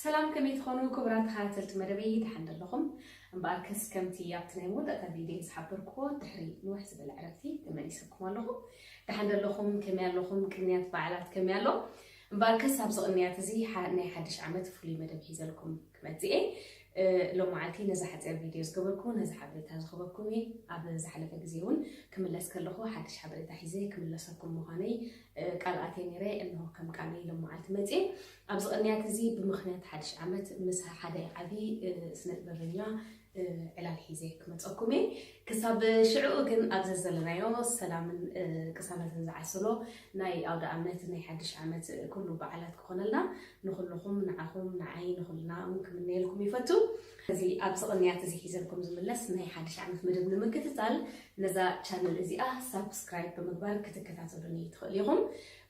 ሰላም፣ ከመይ ትኾኑ ክቡራት ተኸታተልቲ መደበይ? ደሓን ደለኹም? እምበኣርከስ ከምቲ ኣብቲ ናይ መወዳእታ ቪድዮ ዝሓበርክዎ፣ ድሕሪ ንውሕ ዝበለ ዕረፍቲ ተመሊሰኩም ኣለኹ። ደሓን ደለኹም? ከመይ ኣለኹም? ቅንያት በዓላት ከመይ ኣሎ? እምበኣርከስ ኣብዚ ቅንያት እዚ ሓ-፣ ናይ ሓድሽ ዓመት ፍሉይ መደብ ሒዘልኩም ክመጽእ እየ። እ፣ ሎማዓልቲ ነዛ ሓጺር ቪድዮ ዝገበርኩ፣ ነዚ ሓበሬታ ዝኸበኩም እየ። ኣብ ዝሓለፈ ግዜ እውን ክምለስ ከለኹ ሓድሽ ሓበሬታ ሒዘ ክምለሰኩም ምዃነይ እ፣ ቃል ኣትየ ነይረ። እንሆ ከም ቃለይ ሎማዓልቲ መፅየ። ኣብዚ ቅንያት እዚ ብምኽንያት ሓድሽ ዓመት ምስ ሓደ ዓብዪ፣ እ፣ ስነ ጥበበኛ፣ እ፣ ዕላል ሒዘ ክመፀኩም እየ። ክሳብ ሽዕኡ ግን ኣብ ዘዘለናዮ ሰላምን፣ እ፣ ቅሳነትን ዝዓሰሎ ናይ ኣውደ ዓመት ናይ ሓድሽ ዓመት፣ እ፣ ኩሉ በዓላት ክኾነልና ንኹልኹም፣ ንዓኹም፣ ንዓይ፣ ንኹልና እውን ክምነየልኩም ይፈቱ። እዚ ኣብዚ ቅንያት እዚ ሒዘልኩም ዝምለስ ናይ ሓድሽ ዓመት መደብ ንምክትታል ነዛ ቻነል እዚኣ ሳብስክራይብ ብምግባር ክትከታተሉኒ ትኽእሉ ኢኹም።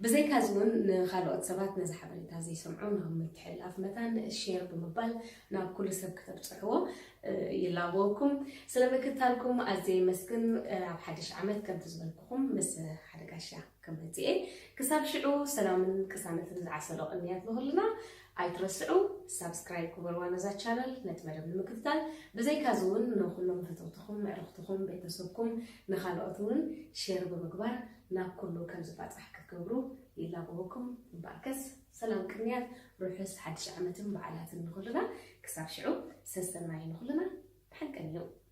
ብዘይካዚ እውን ንኻልኦት ሰባት ነዚ ሓበሬታ ዘይሰምዑ ንኽምትሕልላፍ መታን ሼር ብምባል ናብ ኩሉ ሰብ ክተብፅሕዎ፣ እ፣ ይላበወኩም። ስለ ምክትታልኩም ኣዝየ የመስግን። እ፣ ኣብ ሓድሽ ዓመት ከምቲ ዝበልኩኹም ምስ ሓደ ጋሻ ክመጽእ እየ። ክሳብ ሽዑ ሰላምን ቅሳነትን ዝዓሰሎ ቅንያት ንኹልና። ኣይትረስዑ፣ ሳብስክራይብ ግበርዋ ነዛ ቻነል ነቲ መደብ ንምክትታል። ብዘይካዚ እውን ንኹሎም ፈተውትኹም፣ ኣዕሩኽትኹም፣ ቤተሰብኩም ንኻልኦት እውን ሼር ብምግባር ናብ ኩሉ ከም ዝባጻሕ ክትገብሩ ይላበወኩም። እምበኣርከስ ሰላም ቅንያት፣ ርሑስ ሓድሽ ዓመትን በዓላትን ንኹልና። ክሳብ ሽዑ ሰሰናዩ ንኹልና። ደሓን ቀንዩ።